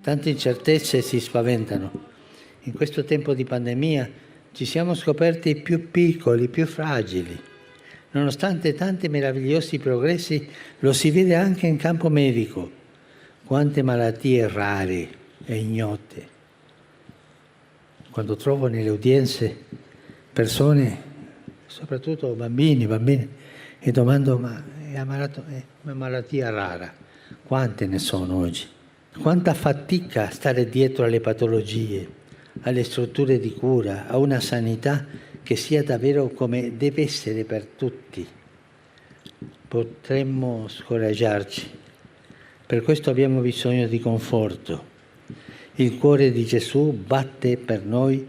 Tante incertezze si spaventano. In questo tempo di pandemia ci siamo scoperti più piccoli, più fragili. Nonostante tanti meravigliosi progressi, lo si vede anche in campo medico. Quante malattie rare e ignote. Quando trovo nelle udienze persone, soprattutto bambini, bambine, e domando: ma è ammalato, è una malattia rara, quante ne sono oggi? Quanta fatica stare dietro alle patologie, alle strutture di cura, a una sanità che sia davvero come deve essere per tutti. Potremmo scoraggiarci. Per questo abbiamo bisogno di conforto. Il cuore di Gesù batte per noi,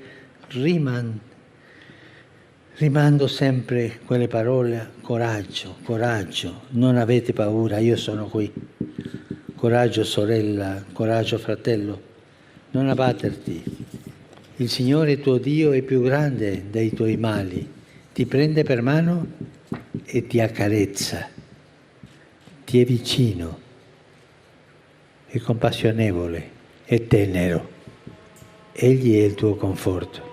rimando sempre quelle parole: coraggio, coraggio, non avete paura, io sono qui. Coraggio sorella, coraggio fratello, non abbatterti. Il Signore tuo Dio è più grande dei tuoi mali, ti prende per mano e ti accarezza, ti è vicino, è compassionevole, è tenero. Egli è il tuo conforto.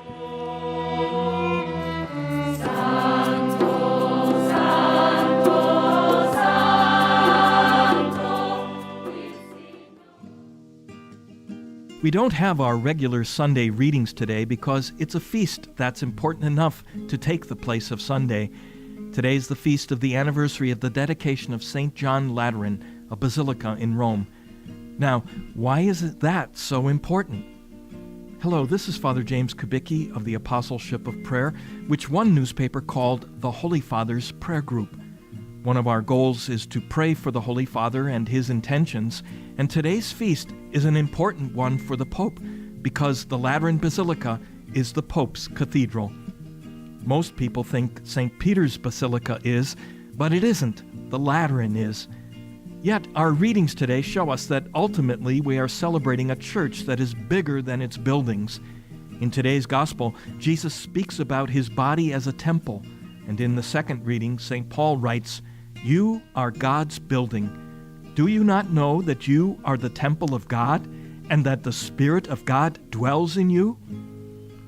We don't have our regular Sunday readings today because it's a feast that's important enough to take the place of Sunday. Today's the feast of the anniversary of the dedication of St. John Lateran, a basilica in Rome. Now, why is that so important? Hello, this is Father James Kubicki of the Apostleship of Prayer, which one newspaper called the Holy Father's Prayer Group. One of our goals is to pray for the Holy Father and his intentions, and today's feast is an important one for the Pope because the Lateran Basilica is the Pope's cathedral. Most people think St. Peter's Basilica is, but it isn't. The Lateran is. Yet our readings today show us that ultimately we are celebrating a church that is bigger than its buildings. In today's Gospel, Jesus speaks about his body as a temple, and in the second reading, St. Paul writes, "You are God's building. Do you not know that you are the temple of God and that the Spirit of God dwells in you?"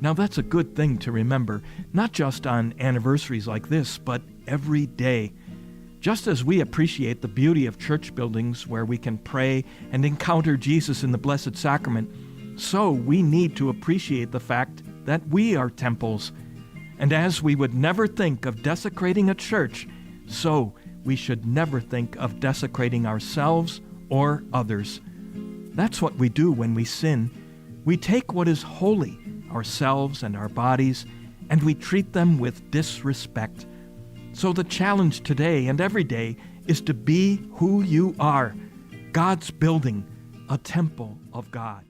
Now that's a good thing to remember, not just on anniversaries like this, but every day. Just as we appreciate the beauty of church buildings where we can pray and encounter Jesus in the Blessed Sacrament, so we need to appreciate the fact that we are temples. And as we would never think of desecrating a church, so we should never think of desecrating ourselves or others. That's what we do when we sin. We take what is holy, ourselves and our bodies, and we treat them with disrespect. So the challenge today and every day is to be who you are, God's building, a temple of God.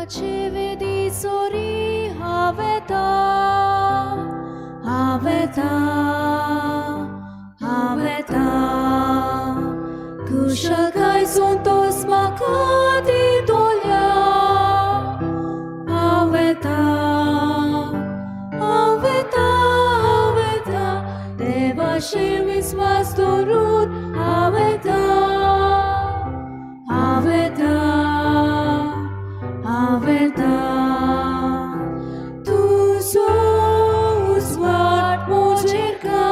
Devacevedi sori aveta, aveta, aveta. Kushakai sontos makati tolya. Aveta, aveta, aveta. Devashimis mastorun aveta, aveta, aveta. Tu swart mocherka,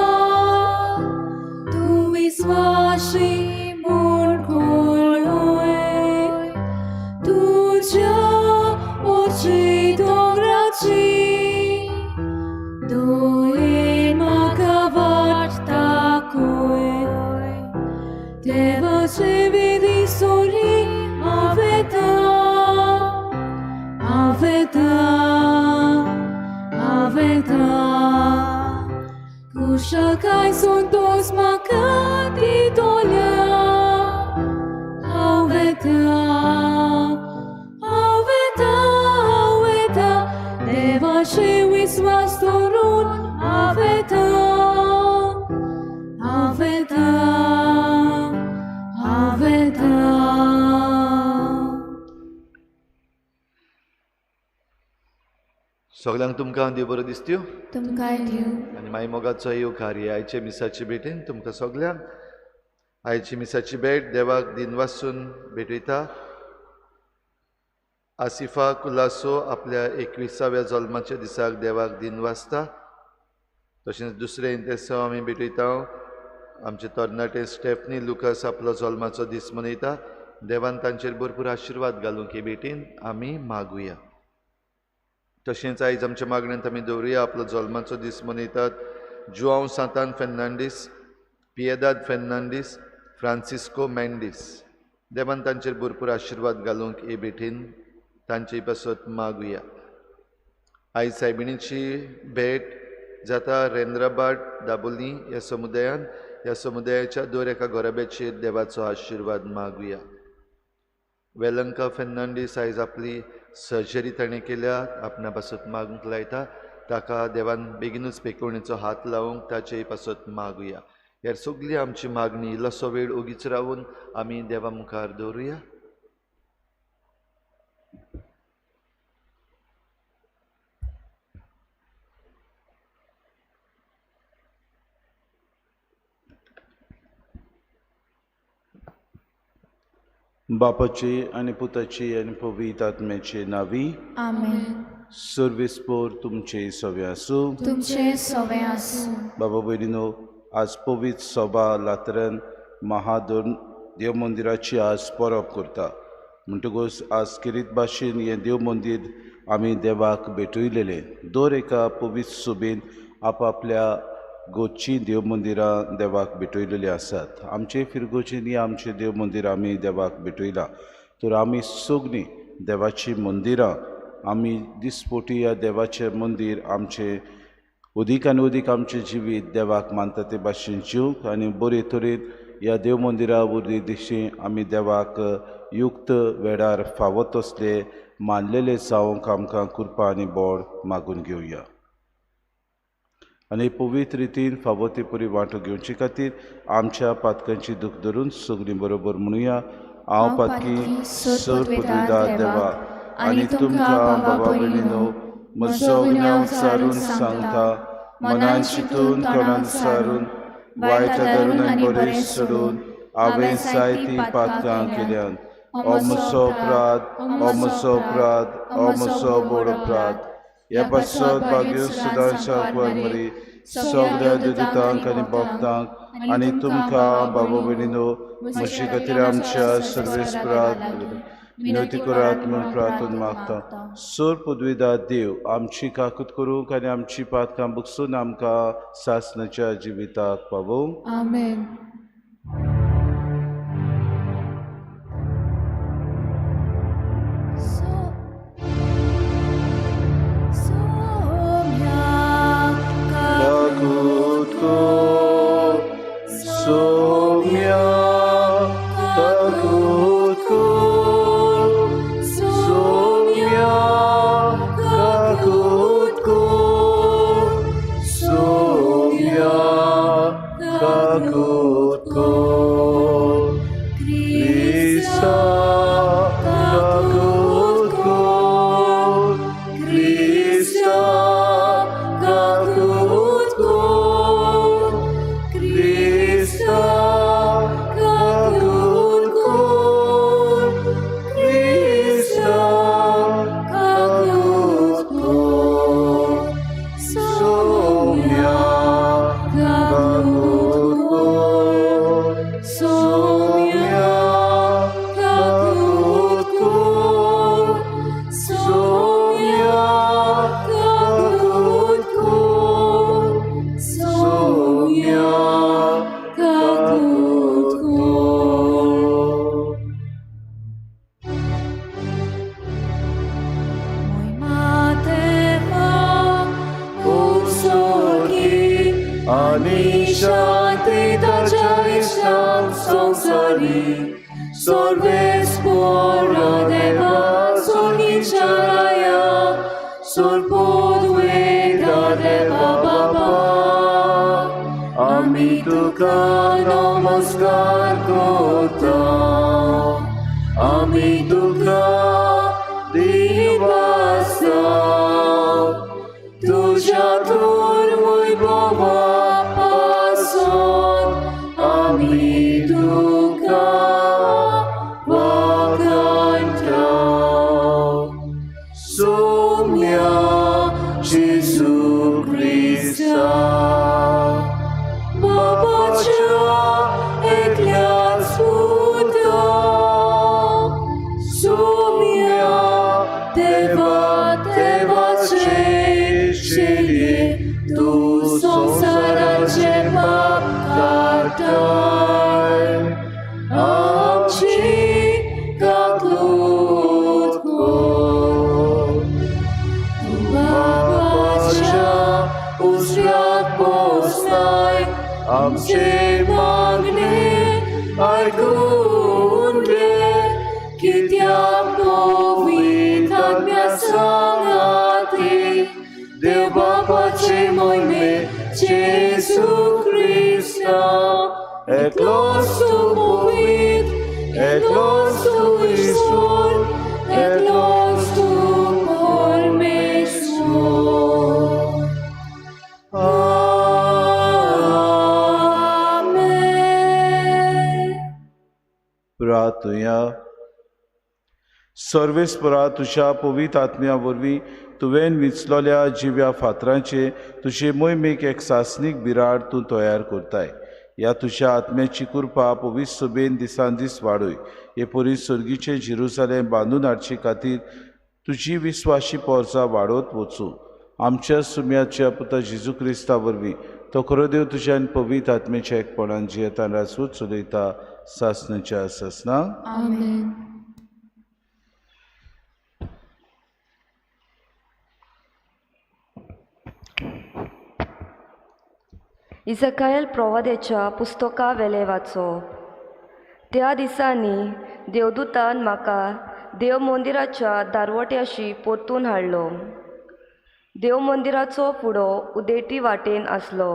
tu viswashi mon koloe, tu ja ochi dograchi, doe makavat takoe, deva sevidi sori aveta, aveta, aveta. Kushakai sontos makati tolya, aveta, aveta, aveta. Devashivis vastorun aveta, aveta, aveta. सगल्यांक तुमकां देव बरो दिसत्यो तुमकांय दिवं. आनी मागीर मोगाचो येवकार आयचे मिसाचे भेटेन तुमकां सगल्यांक. आयची मिसाची भेट देवाक दिनवासून भेटयता. आसिफा कुलासो आपल्या 21व्या जल्माच्या दिसाक देवाक दिनवासता. तशेंच दुसरें इंतेसांव आमी भेटयता. आमचे तरणाटे स्टेफनी लुकस आपलो जल्माचो दीस मनयता. देवान तांचेर भरपूर आशिर्वाद घालूंक हे भेटीन आमी मागुया. तशेंच आयज आमच्या मागण्यांत आमी दवरुया आपलो जल्माचो दीस मनयतात जुआंव सांतान फेर्नांडीस, पियेदाद फेर्नांडीस, फ्रांसिस्को मेंडीस. देवान तांचेर भरपूर आशिर्वाद घालूंक हे भेटीन तांचे पासत मागुया. आयज सायबिणीची भेट जाता रेंद्राबाट दाबोली ह्या समुदायान. ह्या समुदायाच्या दर एका घराब्याचेर देवाचो आशिर्वाद मागुया. वेलंका फेर्नांडीस आयज आपली सर्जरी ताणें केल्या, आपणा पासत मागूंक लायता. ताका देवान बेगीनूच पेकोवणेचो हात लावंक ताचे पासत मागुया. ह्या सगली आमची मागणी इल्लोसो वेळ ओगीच रावून आमी देवा मुखार दवरुया. बापाची आनी पुताची आनी पवित्र आत्म्याचे नावी आमेन. सर्वेस्पोर तुमचे सवे आसूं. तुमचे सवे आसूं. बाबा भयणीनो, आज पवित्र सभा लातरन महादोन देव मंदिराची आज परब करता. म्हणटकूच आज किरीत भाशेन हें देव मंदीर आमी देवाक भेटयलेलें. दर एका पवित्र सभेन आपआपल्या गोची देव मंदिरां देवाक भेटयलेलीं आसात. आमचे फिरगोचींनी आमचें देव मंदीर आमी देवाक भेटयलां. तर आमी सगळीं देवाचीं मंदिरां आमी दिसपोटी ह्या देवाचें मंदीर आमचें अदीक आनी अदीक आमचें जिवीत देवाक मानता ते भाशेन जिवंक आनी बरे तरेन ह्या देव मंदिरा वरवीं दिशी आमी देवाक युक्त वेळार फावो तसले मानलेले जावंक आमकां कृपा आनी बोड मागून घेवया. आनी पवित्र रितीन फावो ते परी वांटो घेवचे खातीर आमच्या पातकांची दूख धरून सगळीं बरोबर म्हणुया. हांव पातकी सर पदवीदार देवा आनी तुमकां बाबा भयणीनो म्हजो गुन्यांव सारून सांगता. मनान चिंतून तोंडान सारून वायट धरून आनी बरें सोडून हांवें जायतीं पातकां केल्यात. ओ म्हजो अपराध, ओ म्हजो अपराध, ओ म्हजो व्हड अपराध. ह्या पासत भाग्य सदांच्या मरी सगळ्या दुदितांक आनी भक्तांक आनी तुमकां बाबा भयणीनो म्हजे खातीर आमच्या सर्वेस्परात विनवती करात म्हूण प्रार्थना मागता. सोर पदवीदार देव आमची काकूत करूंक आनी आमची पातकां बगसून आमकां सासणाच्या जिविताक पावोवंक. आमेन. Kakut ko, Somya. संसारी सर्वेस्पोरा देवा सोर्गीच्या राया सोर पदवेदार देवा बाबा आमी तुका नमस्कार करता आमी तुका दिवासा तुज्या थोर वैभवा पासून आमी तुका वाखाणटा सोम्या जेजू क्रिस्ता बाबाच्या एकल्याच पुता सोम्या देवा देवाचे चेडये तूं संवसाराचे पाप काडटाय आमची काकलूत कर तूं बाबाच्या उजव्याक बसलाय आमचे मागणे आयकून घे कित्याक पवित्र आत्म्या सांगाती देव बापाचे मोहिमे जेजू क्रिस्ता एकलोच तूं पवित्र एकलोच तूं ईश्वर एकलोच तूं परमेश्वर. आमेन. प्रार्थुया. सर्वेस्परा तुज्या पवित्र आत्म्या वरवीं तुवें विचलोल्या जिव्या फातरांचे तुजे मोहिमेक एक सासणीक बिराड तूं तयार करताय. ह्या तुज्या आत्म्याची कृपा पवित्र सभेन दिसान दीस वाडय. हे परी सर्गीचें जेरुजालेम बांदून हाडचे खातीर तुजी विस्वाशी पोरसां वाडोवत वचूं. आमच्या सुम्याच्या पुता जेजू क्रिस्ता वरवीं तो खरो देव तुज्या आनी पवित्र आत्म्याच्या एकपणान जियेता राजवट चलयता सासणाच्या सासणाक. आमेन. इजकायल प्रवाद्याच्या पुस्तका वेलें वाचप. त्या दिसांनी देवदूतान म्हाका देवमंदिराच्या दारवट्याशी परतून हाडलो. देवमंदिराचो फुडो उदेंती वाटेन आसलो,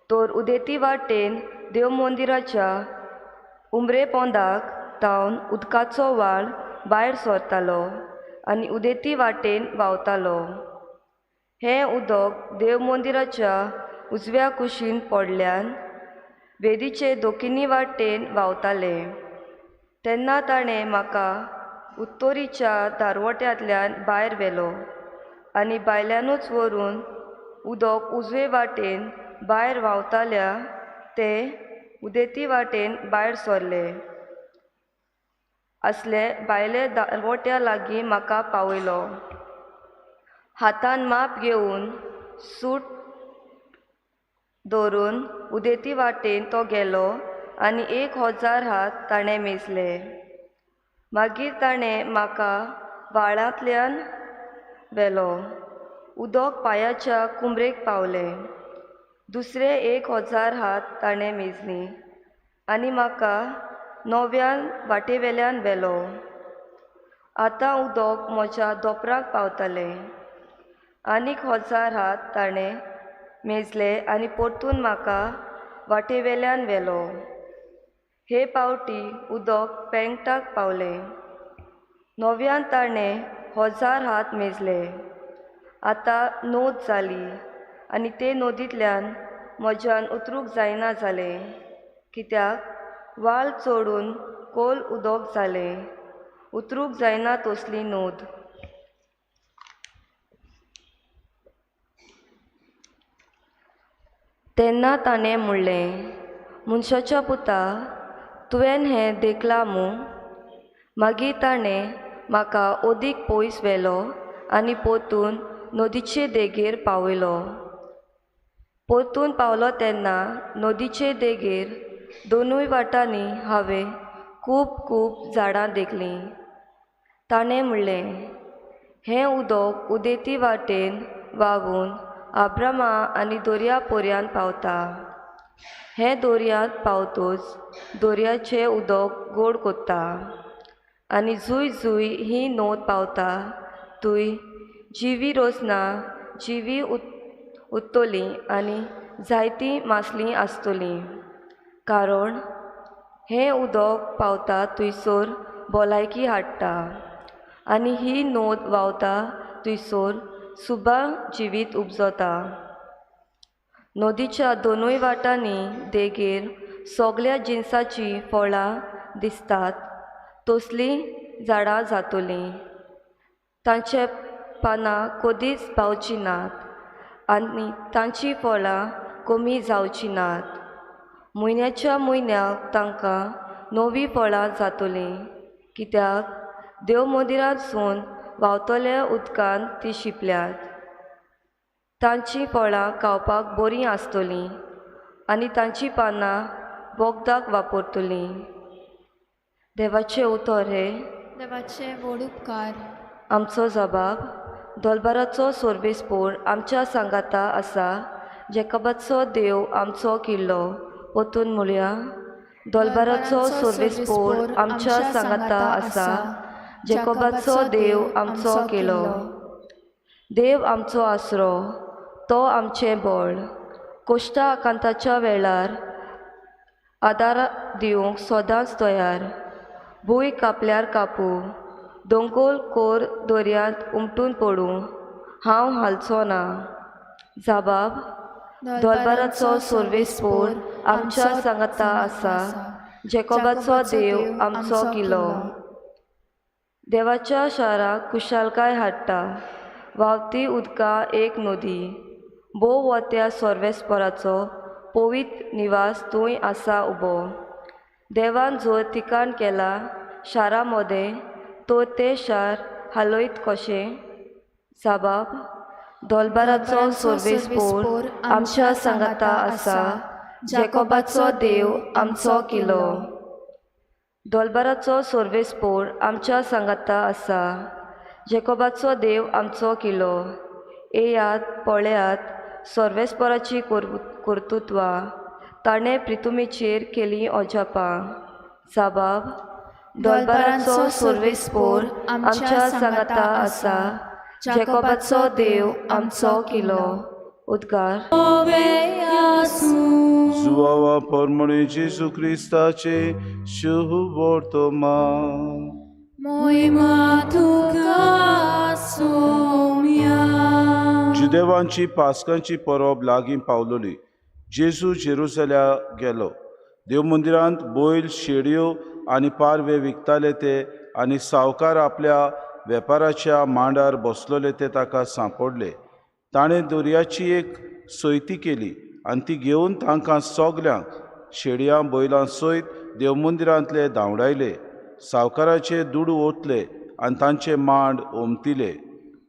तर उदेंती वाटेन देवमंदिराच्या उमरे पोंदाक तावन उदकाचो व्हाळ भायर सरतालो आनी उदेंती वाटेन व्हांवतालो. हें उदक देवमंदिराच्या उजव्या कुशीन पडल्यान वेदीचे दोकिनी वाटेन व्हांवतालें. तेन्ना ताणें म्हाका उत्तोरीच्या दारवट्यांतल्यान भायर व्हेलो आनी भायल्यानूच व्हरून उदक उजवे वाटेन भायर व्हांवताल्या तें उदेंती वाटेन भायर सरलें आसले भायले दारवट्या लागीं म्हाका पावयलो. हातान माप घेवन सूट दवरून उदेंती वाटेन तो गेलो आनी 1000 हात ताणें मेजले. मागीर ताणें म्हाका व्हाळांतल्यान व्हेलो. उदक पांयाच्या कुमरेक पावलें. दुसरे 1000 हात ताणें मेजली आनी म्हाका नव्यान वाटेवेल्यान व्हेलो. आतां उदक म्हज्या दोपराक पावतालें. आनीक 1000 हात ताणें मेजले आनी परतून म्हाका वाटेवेल्यान व्हेलो. हे पावटी उदक पेंगटाक पावलें. नव्यान ताणें 1000 हात मेजले. आतां नोद जाली आनी ते नदींतल्यान म्हज्यान उतरूंक जायना जालें, कित्याक वाल चडून खोल उदक जालें, उतरूंक जायना तसली नोद. तेन्ना ताणें म्हणलें, मनशाच्या पुता, तुवें हें देखलां मूं? मागीर ताणें म्हाका अदीक पयस व्हेलो आनी परतून नदीचे देगेर पावयलो. परतून पावलो तेन्ना नदीचे देगेर दोनूय वाटांनी हांवें खूब खूब झाडां देखलीं. ताणें म्हणलें, हें उदक उदेंती वाटेन व्हांवून आब्रामा आनी दर्या पर्यंत पावता. हें दर्यांत पावतच दर्याचें उदक गोड कोत्ता आनी जूय जूय ही नोंद पावता थंय जिवी रोसना जिवी उत्तली आनी जायतीं मासलीं आसतलीं, कारण हें उदक पावता थंयसर भलायकी हाडटा आनी ही नोंद व्हांवता थंयसर सुबा जिवीत उपजता. नदीच्या दोनूय वाटांनी देगेर सगळ्या जिनसाचीं फळां दिसतात तसलीं झाडां जातलीं. तांचे पानां कदीच पावचीं नात आनी तांचीं फळां कमी जावचीं नात. म्हयन्याच्या म्हयन्याक तांकां नवीं फळां जातलीं, कित्याक देव मंदिरांतसून व्हांवतल्या उदकान तीं शिंपल्यात. तांचीं फळां खावपाक बरीं आसतलीं आनी तांचीं पानां वखदाक वापरतलीं. देवाचें उतर हें देवाचे व्हड उपकार. आमचो जबाब दोलबाराचो सोर्वेस्पोर आमच्या सांगाता आसा, जेकबाचो देव आमचो किल्लो. वतून म्हणया, दोलबाराचो सोर्वेस्पोर आमच्या सांगाता आसा, जेकबाचो देव आमचो किल्लो. देव आमचो आसरो, तो आमचें बळ, कोश्टा आकांताच्या वेळार आदार दिवंक सदांच तयार. भूंय कापल्यार कापूं, दोंगोल कोर दर्यांत उमटून पडूं, हांव हालचो ना. जबाब दोलबाराचो सोर्वेस्पोर आमच्या सांगाता आसा, जेकबाचो देव आमचो किल्लो. देवाच्या शाराक कुशालकाय हाडटा, व्हांवती उदकां एक नदी. भोव वत्या सोर्वेस्पोराचो पवित्र निवास थंय आसा उबो. देवान जर ठिकाण केलां शारा मदें, तर तें शार हालयत कशें? जबाब दोलबाराचो सोर्वेस्पोर आमच्या सांगाता आसा, जेकबाचो देव आमचो किल्लो. दोलबाराचो सोर्वेस्पोर आमच्या सांगाता आसा, जेकबाचो देव आमचो किल्लो. येयात पळयात सोर्वेस्पोराची कर्तुत्वां, ताणें प्रितुमीचेर केलीं अजापां. जबाब दोलबाराचो सोर्वेस्पोर आमच्या सांगाता आसा, जेकबाचो देव आमचो किल्लो. उद्गार. जुवावा परमणे जेजू क्रिस्ताचे शुभ वर्तमान. मोहिमा तुका सोम्या. जुदेवांची पास्कांची परब लागीं पावलोली. जेजू जेरुसल्या गेलो. देव मंदिरांत बैल, शेडयो आनी पारवे विकताले ते आनी सावकार आपल्या वेपाराच्या मांडार बसलोले ते ताका सांपडले. ताणें दर्याची एक सोयती केली आनी ती घेवन तांकां सगल्यांक शेडयां बैलां सयत देव मंदिरांतले धांवडायले. सावकाराचे दुडू ओतले आनी तांचे मांड ओमतिले.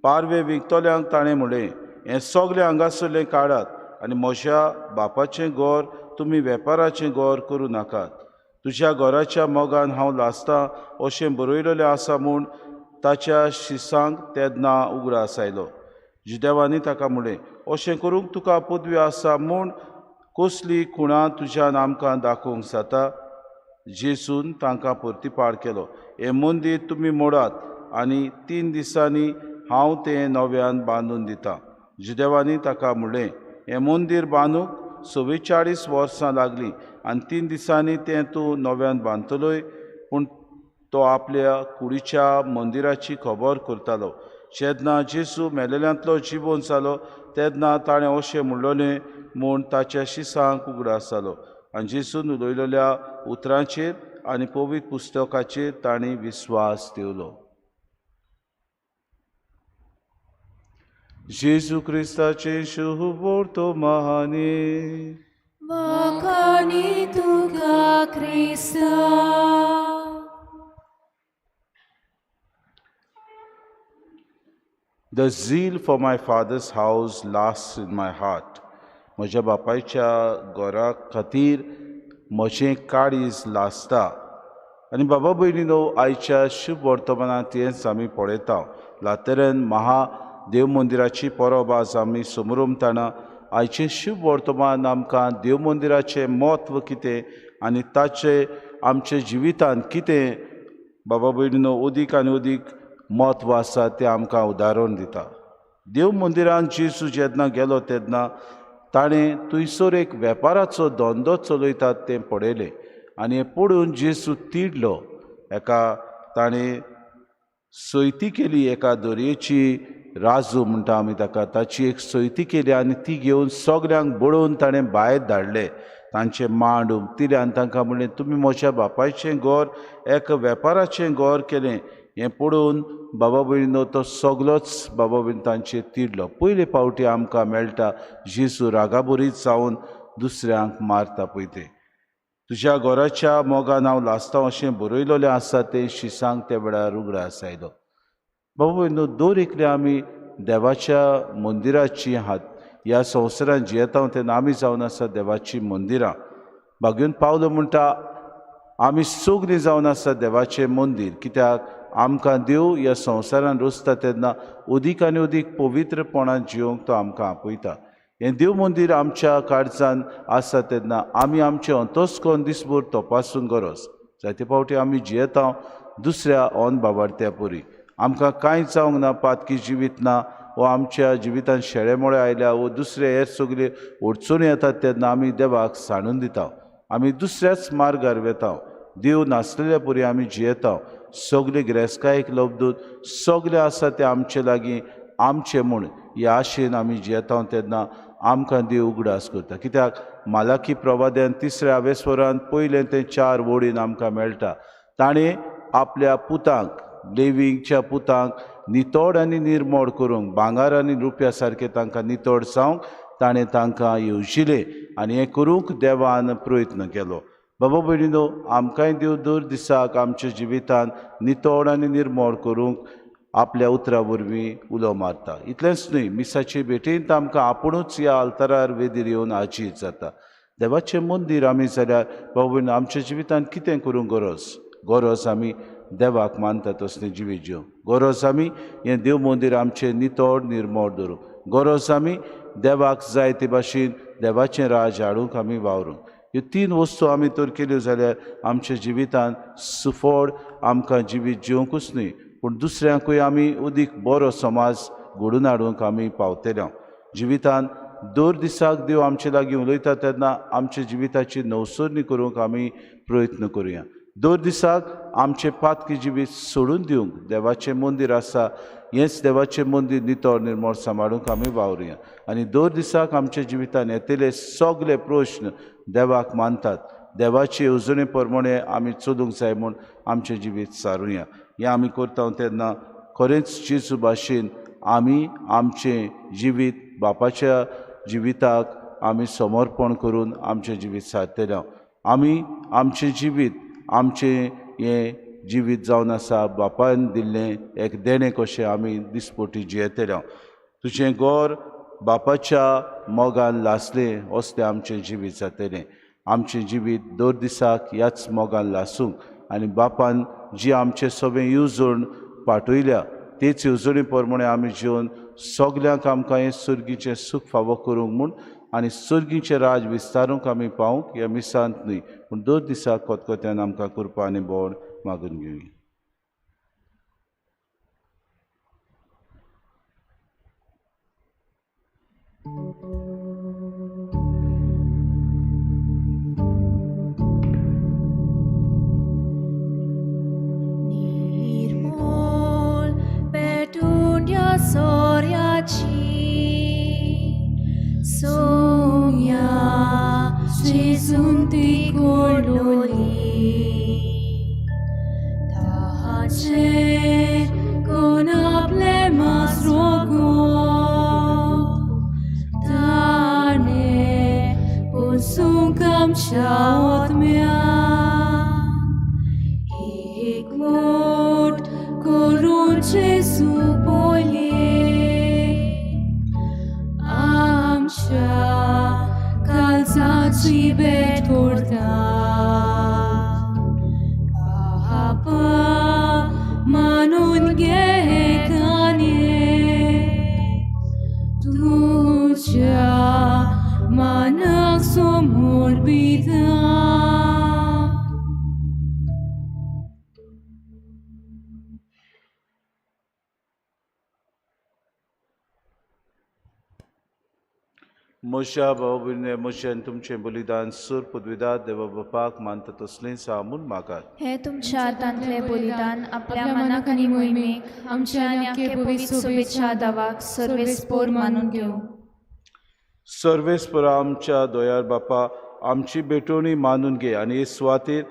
पारवे विकतल्यांक ताणें म्हणलें, हें सगळें हांगासरलें काडात आनी म्हज्या बापाचें घर तुमी वेपाराचें घर करूं नाकात. तुज्या घराच्या मोगान हांव लासतां अशें बरयलेलें आसा म्हूण ताच्या शिसांक तेन्ना उगडास आयलो. जुदेवांनी ताका म्हणलें, अशें करूंक तुका पदवी आसा म्हूण कसली खुणां तुज्यान आमकां दाखोवंक जाता? जेजून तांकां परतीपाड केलो, हें मंदीर तुमी मोडात आनी 3 दिसांनी हांव तें नव्यान बांदून दितां. जुदेवांनी ताका म्हणलें, हें मंदीर बांदूंक 44 वर्सां लागलीं आनी 3 दिसांनी तें तूं नव्यान बांदतलोय? पूण तो आपल्या कुडीच्या मंदिराची खबर करतालो. जेन्ना जेजू मेलेल्यांतलो जिवोन जालो तेन्ना ताणें अशें म्हणलोलें म्हूण ताच्या शिसांक उगडास जालो आनी जेजून उलयलेल्या उतरांचेर आनी पवित्र पुस्तकाचेर तांणी विस्वास दिवलो. जेजू क्रिस्ताचे शुभ वर्तमाने. वाखाणी तुका क्रिस्ता. The zeal for my father's house lasts in my heart. म्हज्या बापायच्या घरा खातीर म्हजें काळीज लासता. आनी बाबा भयणीनो, आयच्या शुभ वर्तमानांत हेंच आमी पळयता. लातेरन महा देव मंदिराची परब आज आमी समरमताना आयचें शुभ वर्तमान आमकां देव मंदिराचें म्हत्व कितें आनी ताचें आमच्या जिवितांत कितें बाबा भयणीनो अदीक आनी अदीक म्हत्व आसा तें आमकां उदाहरण दिता. देव मंदिरांत जेजू जेन्ना गेलो तेन्ना ताणें थंयसर एक वेपाराचो धंदो चलयतात तें पळयलें आनी हें पळोवन जेजू तिडलो. एका ताणें सयती केली, एका दोरयेची राजू म्हणटा आमी ताका, ताची एक सयती केली आनी ती घेवन सगल्यांक बडोवन ताणें भायर धाडले. तांचे मांड उमतिले आनी तांकां म्हणलें, तुमी म्हज्या बापायचें घर एक वेपाराचें घर केलें. हें पळोवन बाबा भयणीनो तो सगलोच बाबा भयण तांचेर तिडलो. पयले फावटी आमकां मेळटा जेजू रागाबरीत जावन दुसऱ्यांक मारता पळय तें. तुज्या घराच्या मोगान हांव लासता अशें बरयलेलें आसा तें शिसांक त्या वेळार उगडास आयलो. बाबा भयणीनो, दर एकले आमी देवाच्या मंदिराची हात ह्या संवसारांत जियेता तेन्ना आमी जावन आसा देवाची मंदिरां. भाग्यून पावलो म्हणटा आमी सगलीं जावन आसा देवाचें मंदीर, कित्याक आमकां देव ह्या संवसारान रचता तेन्ना अदीक आनी अदीक पवित्रपणान जियोंक तो आमकां आपयता. हें देव मंदीर आमच्या काळजान आसा तेन्ना आमी आमचें अंतस्कर्ण दिसभर तपासूंक गरज. जायते फावटी आमी जियेता दुसऱ्या ऑन बाबार्थ्या पुरी, आमकां कांय जावंक ना, पातकी जिवीत ना, वो आमच्या जिवितान शेळेमोळे आयल्या वो दुसरे हेर सगळे अडचणी येतात तेन्ना आमी देवाक सांडून दिता, आमी दुसऱ्याच मार्गार वेता. देव नासलेल्या पुरी आमी जियेता. सगळे गिरेस्कायेक लब्दून सगळें आसा तें आमचे लागीं आमचें म्हूण ह्या आशेन आमी जियेता तेन्ना आमकां देव उगडास करता. कित्याक मालाकी प्रवाद्यान तिसऱ्या आवेस्वरान पयलें तें 4 वडीन आमकां मेळटा. ताणें आपल्या पुतांक, लेवींच्या पुतांक नितोड आनी निर्मोड करूंक, भांगर आनी रुपया सारकें तांकां नितोड जावंक ताणें तांकां येवजिलें आनी हें करूंक देवान प्रयत्न केलो. बाबा भयणीनो, आमकांय देव दर दिसाक आमच्या जिवितान नितोड आनी निर्मोड करूंक आपल्या उतरां वरवीं उलो मारता. इतलेंच न्हय, मिसाचे भेटेंत आमकां आपुणूच ह्या आल्तारार वेदीर येवन आजीत जाता. देवाचें मंदीर आमी जाल्यार बाबा भयणीनो आमच्या जिवितांत कितें करूंक गरज, गरज आमी देवाक मानता तसलें जिवीत जिवंक, गरज आमी हें देव मंदीर आमचें नितोड निर्मोड दवरूंक, गरज आमी देवाक जाय ते भाशेन देवाचें राज हाडूंक आमी वावरूंक. ह्यो 3 वस्तू आमी तर केल्यो जाल्यार आमच्या जिवितांत सुफळ आमकां जिवीत जिवंकूच न्हय पूण दुसऱ्यांकूय आमी अदीक बरो समाज घडोवन हाडूंक आमी पावतले. जिवितांत दर दिसाक देव आमचे लागीं उलयता तेन्ना आमच्या जिविताची नवसरणी करूंक आमी प्रयत्न करुया. दर दिसाक आमचें पातकी जिवीत सोडून दिवंक देवाचें मंदीर आसा, हेंच देवाचें मंदीर नितळ निर्मळ सांबाळूंक आमी वावरुया. आनी दर दिसाक आमच्या जिवितान येतले सगळे प्रश्न देवाक मानतात, देवाचे येवजणे प्रमाणे आमी चलूंक जाय म्हूण आमचें जिवीत सारुया. हें आमी करता तेन्ना खरेंच जेजू भाशेन आमी आमचें जिवीत बापाच्या जिविताक आमी समर्पण करून आमचें जिवीत सारतले. आमी आमचें जिवीत, आमचें हें जिवीत जावन आसा बापायन दिल्लें एक देणें कशें आमी दिसपटी जियेतले. तुजें घर बापाच्या मोगान लासलें असलें आमचें जिवीत जातलें. आमचें जिवीत दर दिसाक ह्याच मोगान लासूंक आनी बापान जी आमचे सगळें येवजण पाठयल्या तेच येवजणे प्रमाणे आमी जिवन सगल्यांक आमकां हें सर्गीचें सूख फावो करूंक म्हूण आनी सर्गीचें राज विस्तारूंक आमी पावूंक ह्या मिसांत न्हय पूण दर दिसा खतखत्यान आमकां कृपा आनी बोड मागून घेवया. निर्मोल पेटून सोऱ्याची सोम्या जेजून ती कोडलोली ताचेर कोण आपलें मास रोगो ताणें पोसूंक आमच्या आत्म्याक एक मोट करून जेजू बोले आमच्या काळजाची भेट करता. पापा मानून घे काने तुज्या म्हज्या भाव भयणीं, म्हजें आनी तुमचें बलिदान सूर पदवीदार देवा बापाक मानता तसलेंच आसा म्हूण मागात. हे तुमच्या हातांतलें बलिदान आपल्या मनाक आनी मोहिमेक आमच्या आनी आख्खे पवित्र शुभेच्छा दावाक सर्वेस्पोर मानून घेवं. सर्वेस्परा आमच्या दोयार बापा, आमची भेटवणी मानून घे आनी हे सुवातेर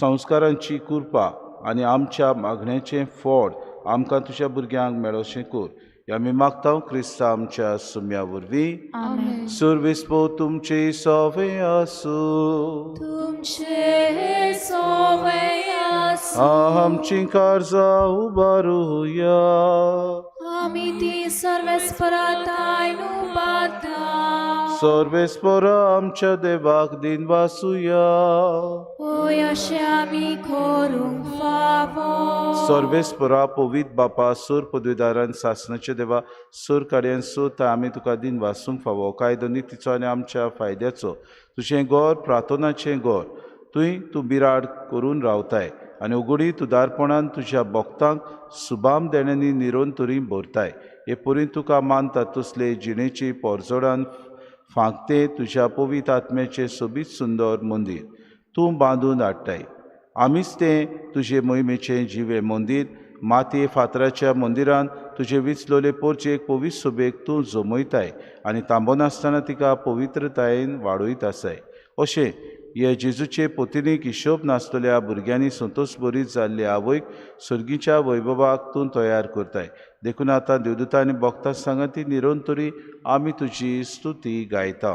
संस्कारांची कृपा आनी आमच्या मागण्याचें फळ आमकां तुज्या भुरग्यांक मेळोशें कर. हें आमी मागता क्रिस्ता आमच्या सुम्या वरवीं. आमेन. सर्वेस्पोर तुमचे सोवे आसूं. तुमचे सोवे आसूं. आमची कार्जां उबारुया. आमी ती सर्वेस्पराताय उबारता. सर्वेस्पोरा आमच्या देवाक दिनवासुया. होय, अशें आमी करूंक फावो. सर्वेस्परा पवित बापा, सूर पदवीदारान सासणाचे देवा, सूर कार्यान सूर आमी तुका दिन वासूंक फावो. कायदो नितीचो आनी आमच्या फायद्याचो तुजें गोर प्रार्थनाचें गोर तुंय तूं बिराड करून रावताय आनी उगडी तूं दारपणान तुज्या भक्तांक सुबाम देण्यांनी निरंतरी भरताय. हे परी तुका मानता तसले जिणेची पोरजोडान फांकते तुज्या पवित आत्म्याचें सोबीत सुंदर मंदीर तूं बांदून हाडटाय. आमीच तें तुजे मोहिमेचें जिवें मंदीर मातये फातराच्या मंदिरान तुजे विचलोले पोरचेक पवित्र सोबेक तूं जमयताय आनी थांबनासतना तिका पवित्रतायेन वाडयत आसाय. अशें हे जेजूचे पोतिनीक हिशोब नासतल्या भुरग्यांनी संतोश बरी जाल्ले आवयक सर्गीच्या वैभवाक तूं तयार करताय. देखून आतां देवदूता आनी भक्तां सांगाती निरंतरी आमी तुजी स्तुती गायता.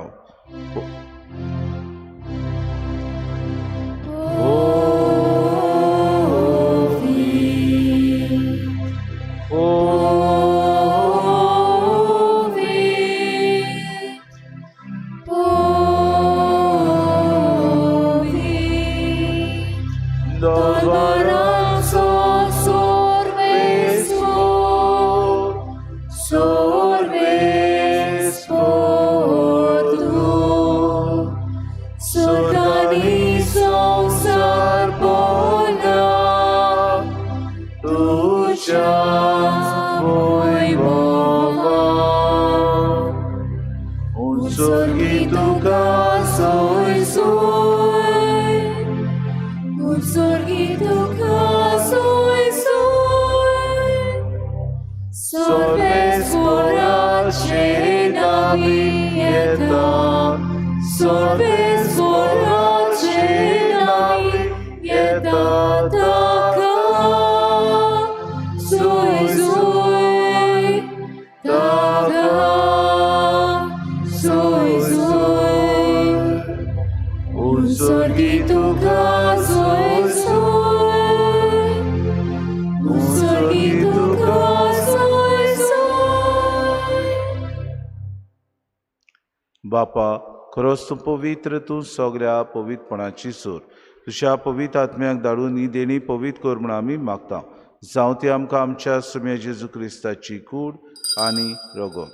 बापा, खरोच तूं पवित्र, तूं सगळ्या पवित्रपणाची सूर. तुज्या पवित्र आत्म्याक धाडून ही देणी पवित्र कर म्हूण आमी मागता. जावं ती आमकां आमच्या सुम्या जेजू क्रिस्ताची कूड आनी रगत.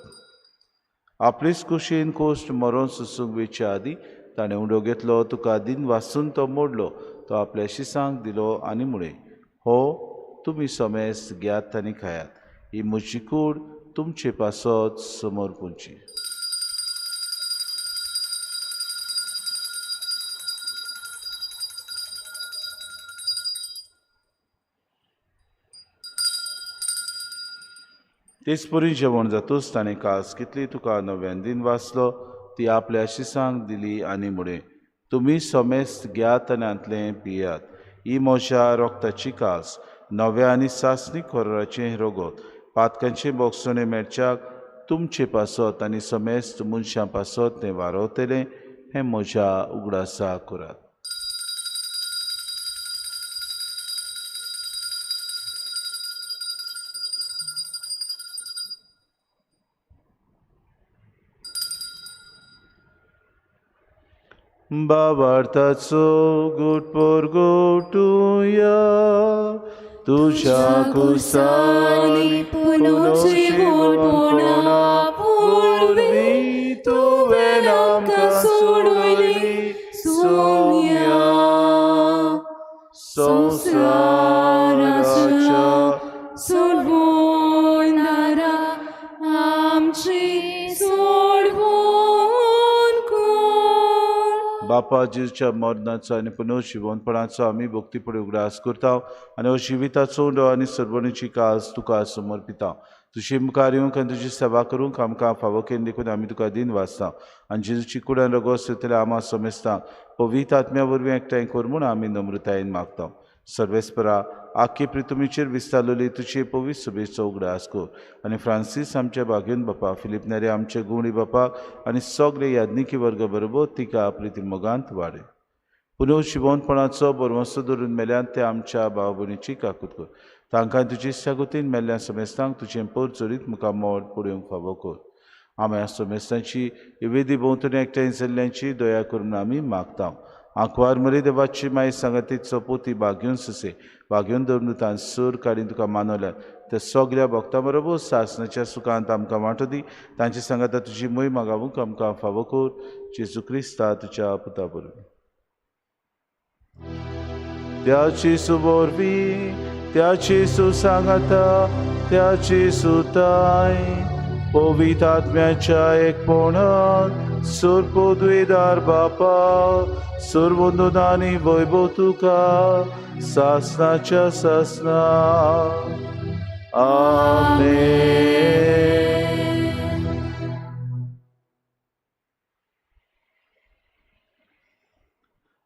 आपलेच कुशीन कोश्ट मरोन सोसूंक वेचे आदीं ताणें उंडो घेतलो, तुका दिन वासून तो मोडलो, तो आपल्या शिसांक दिलो आनी म्हळें, हो तुमी समेस्त घेयात आनी खायात, ही म्हजी कूड तुमचे पासत समर्पूंची. तेच परी जेवण जातूच ताणें कास कितली तुका नव्यान दिन वाचलो, ती आपल्या शिसांक दिली आनी म्हळें, तुमी समेस्त घेयात आनी हांतलें पियात, ही म्हज्या रोगताची कास, नव्या आनी सासणी खोराचें रगत, पातकांचें बोगसणें मेळच्याक तुमचे पासत आनी समेस्त मनशां पासत तें वारवतलें, हें म्हज्या उगडासा करात. बाबार्थाचो गुटपोर गोटुया तुझ्या कुसानी पुनर्जीवनपणा पुर्वी तुवें आमकां सोडयली सोम्या संवसाराच्या संवसाराच्या सोडवणारा आमची बापा जेजूच्या मरणाचो आनी पुनर्जिवनपणाचो आमी भक्तीपणी उगडास करता आनी हो जिविताचो उंडो आनी सर्वणीची कास तुका समर्पिता. तुजे मुखार येवंक आनी तुजी सेवा करूंक आमकां फावो केली देखून आमी तुका दिन वाचता आनी जेजूची कुडान रगोस येतल्या आमा समेस्तांक पवित्र आत्म्या वरवीं एकठांय कर म्हूण आमी नम्रतायेन मागता. सर्वेस्परा आख्खे पृथ्वीचेर विस्तारलेली तुजे पवित्र सभेचो उगडास कर आनी फ्रांसीस आमच्या भाग्योन बापा, फिलीप नेरे आमचे गुवणी बापाक आनी सगळे याज्ञिकी वर्ग बरोबर तिका आपली मोगांत वाडय. पुनर्जिवनपणाचो बरवंसो धरून मेल्यान ते आमच्या भाव भयणीची काकूत कर. तांकां तुजी सागोतीन मेल्ल्या समेस्तांक तुजें पोर चरीत मुखार मोड पळोवंक फावो कर. आमी समेस्तांची वेदी भोंवतणी एकठांय जाल्ल्यांची दया करून आमी मागता. आंकवार मरी देवाची माय सांगाती चपोती बागेवन ससे बागेवन धरून सूर काडीन तुका मानवल्यात त्या सगल्या भक्तां बरोबर सासणाच्या सुखांत आमकां वांटो दी. तांचे सांगाता तुजी मोय मागावूंक आमकां फावो कर. जेजू क्रिस्ता तुज्या पुता बरोबर त्याची सुबोरवी त्याची सुसांगाता त्याची सुताय पवित्र आत्म्याच्या एकपणान सुरपोद्वेदार बापा सुरबंधुनानी वैभव तुका सासनाच्या सासना. आमेन.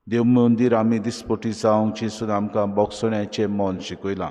देव मंदीर आमी दिसपटी जावंक जेजून आमकां बोगसण्याचें मन शिकयलां.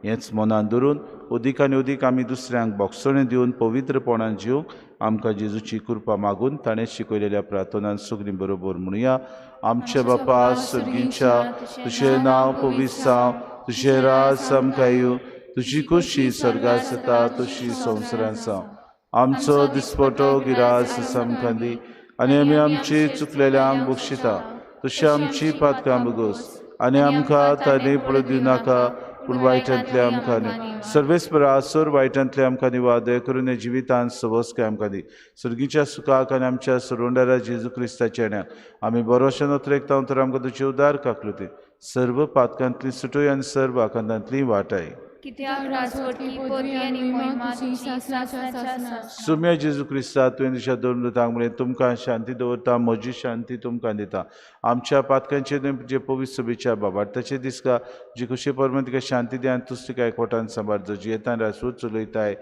हेंच मनान धरून अदीक आनी अदीक आमी दुसऱ्यांक बोगसणें दिवन पवित्रपणान जिवंक आमकां जेजूची कृपा मागून ताणें शिकयलेल्या प्रार्थनान सगळीं बरोबर म्हणुया. आमच्या बापा सर्गीच्या, तुजें नांव पवित्र जावं, तुजें राज आमकां येवं, तुजी खोशी स्वर्गार जाता तशी संवसारांत जावं. आमचो दिसपटो गिरास आमकां दी आनी आमी आमची चुकलेल्यांक बक्षिता तशी आमची पातकां बगोस आनी आमकां ताणे पडून दिवं नाका पूण वायटांतल्या आमकां न्हय. सर्वेस्परा आसोर वायटांतल्या आमकां निवा दया करून ह्या जिवितांत सवस्काय आमकां दी. सर्गीच्या सुखाक आनी आमच्या सरवंडारा जेजू क्रिस्ताच्या येण्याक आमी बरोशे नोत्रेकता तर आमकां तुजे उदार काकलुती सर्व पातकांतली सुटोय आनी सर्व आकांतांतली वाटाय. सुम्या जेजू क्रिस्ता तुवें तुज्या दोन दुतांक म्हणलें तुमकां शांती दवरता, म्हजी शांती तुमकां दिता. आमच्या पातकांचे न्हय जे पवित्र सभेच्या बाबार्थाचे दिसका जी खुशी परमान तिका शांती दी आनी तूच तिका एकवटान सांबाळ जो जियेतान राजवट चलयताय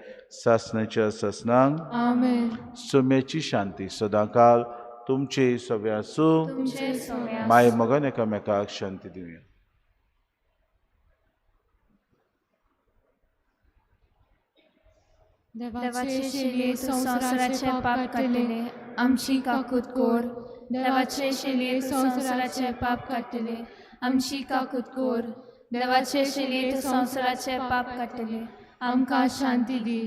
सासणाच्या सासणांक. आमेन. सुम्याची शांती सदांकाल तुमचे सगळे आसूं. माय मगन एकामेकाक शांती दिवया. देवाचे शेलये संवसाराचे पाप काडटले आमची काकूत कोर. देवाचे शेलये संवसाराचे पाप काडटले आमची काकूत कोर. देवाचे शेलये संवसाराचे पाप काडटले आमकां शांती दी.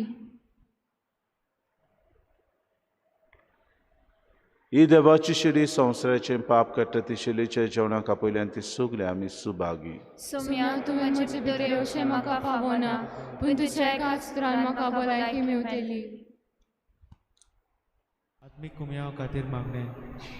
ही देवाची शेली संवसाराचें पाप काडटा ती शेलीच्या जेवणाक आपयल्यान ती सगळीं आमी सुभागी. सोम्या तुवें म्हजे भितर येवचें म्हाका फावना पूण तुज्या एकाच उतरान म्हाका भलायकी मेवतली. आत्मीक कुमयाव खातीर मागणें.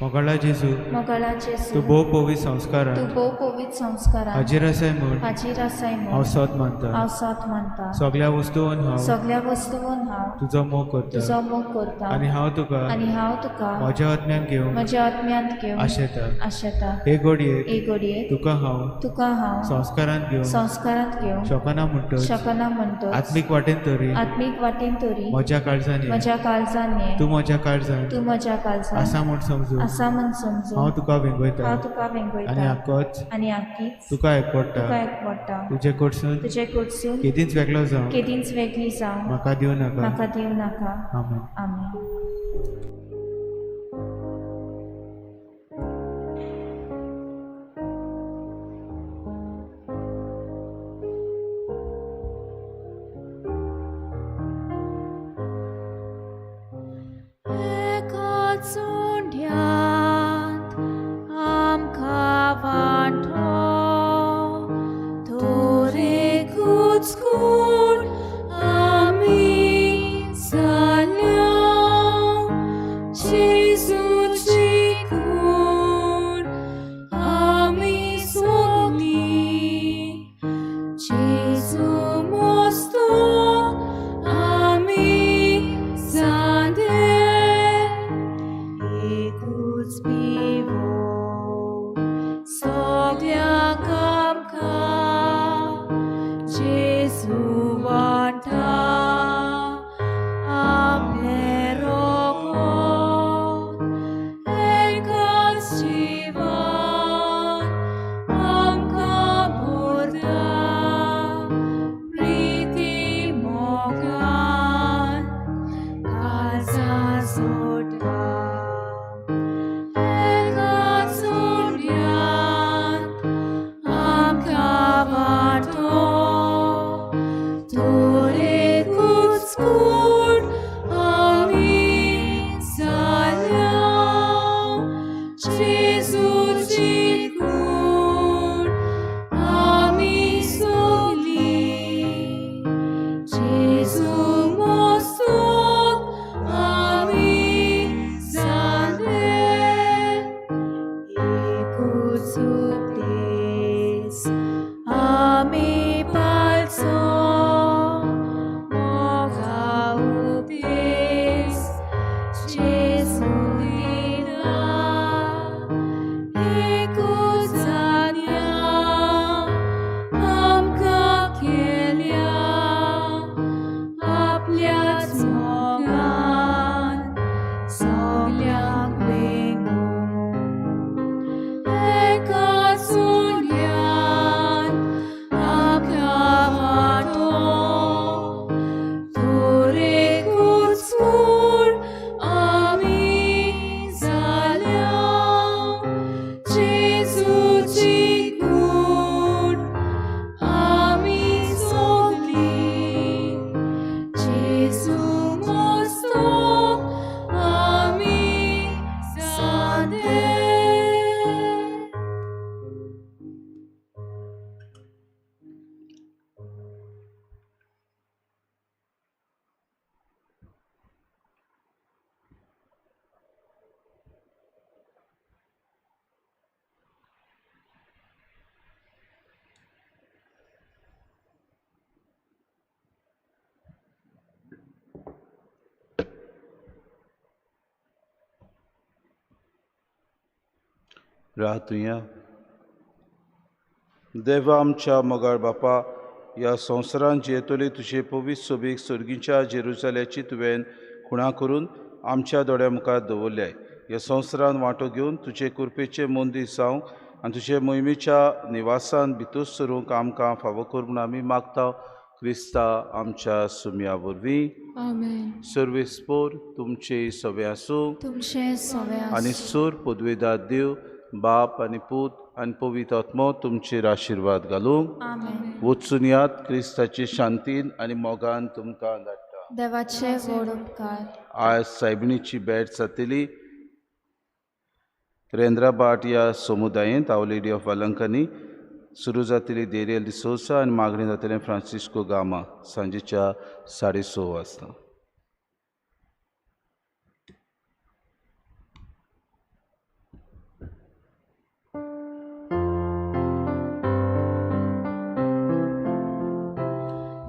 मोगाळा जेजू, मोगाळा जेजू, तूं भोव पवित्र संस्कारान, तूं भोव पवित्र संस्कारान हाजीर आसाय म्हूण, हाजीर आसाय म्हूण हांव सत मानता, हांव सत मानता. सगळ्या वस्तून हांव, सगळ्या वस्तून हांव तुजो मोग करता, तुजो मोग करता आनी हांव तुका, आनी हांव तुका म्हज्या आत्म्यान घेवंक, म्हज्या आत्म्यांत घेवंक आशेता, आशेता. हे घडयेक, हे घडयेक तुका हांव, तुका हांव संस्कारांत घेवंक, संस्कारांत घेवंक शकना म्हणटच, शकना म्हणटच आत्मीक वाटेन तरी, आत्मीक वाटेन तरी म्हज्या काळजान ये, म्हज्या काळजान ये, तूं म्हज्या काळजान, तूं म्हज्या काळजान आसा म्हूण समजून, आसा म्हूण समजून हांव तुका वेंगयता, हांव तुका वेंगयता आनी आकोच, आनी आकीच तुका एकवडटा, तुका एकवडटा. तुजे कडसून, तुजे कडसून केदींच वेगळो जावं, केदींच वेगळी जावं म्हाका दिवं नाका, म्हाका दिवं नाका. आमेन. आमेन. Kull ami salja. रातुया. देवा आमच्या मोगाळ बापा, ह्या संवसारांत जियेतली तुजे पवित्र सोबीक सर्गीच्या जेरुजाल्याची तुवें खुणा करून आमच्या दोळ्या मुखार दवरल्याय. ह्या संवसारांत वांटो घेवन तुजे कृपेचे मंदीर जावंक आनी तुजे मोहिमेच्या निवासान भितर सरूंक आमकां फावो कर म्हूण आमी मागता, क्रिस्ता आमच्या सुम्या वरवीं. आमेन. सर्वेस्पोर तुमचे सवे आसूं तुमचे सवे आनी आसूं. सूर पदवेदार देव बाप आनी पूत आनी पवित्र आत्मो तुमचेर आशिर्वाद घालूंक. आमेन. वचून यात, क्रिस्ताचे शांतीन आनी मोगान तुमकां धाडटा. देवाचे व्हड उपकार. आज सायबिणीची भेट जातली रेंद्राबाट ह्या समुदायेंत our lady of Velankanni. सुरू जातली देरियल डिसोसा आनी मागणी जातलें फ्रांसिस्को गामा सांजेच्या 6:30 वाजता.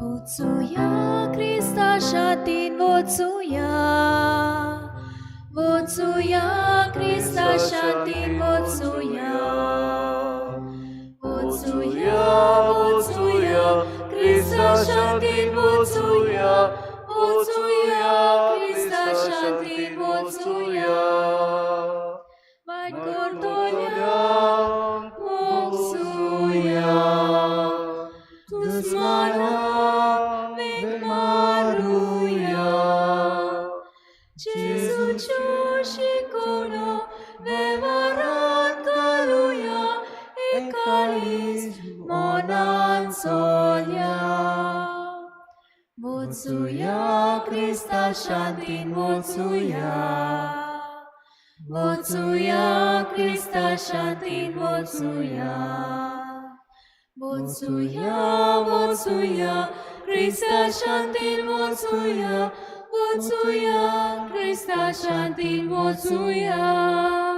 Vocuja Krista šatin, vocuja, vocuja Krista šatin, vocuja, vocuja, vocuja Krista šatin, vocuja, vocuja Krista šatin, vocuja. Vakortolia, vocuja, Dusmana Maruja, Gesù cioscicono, vevaran caluia, e calis monan solia. Vocuja Krista shantin vocuja, vocuja Krista shantin vocuja. Vocuja, vocuja, Krista shantin vocuja, vocuja, Krista shantin vocuja.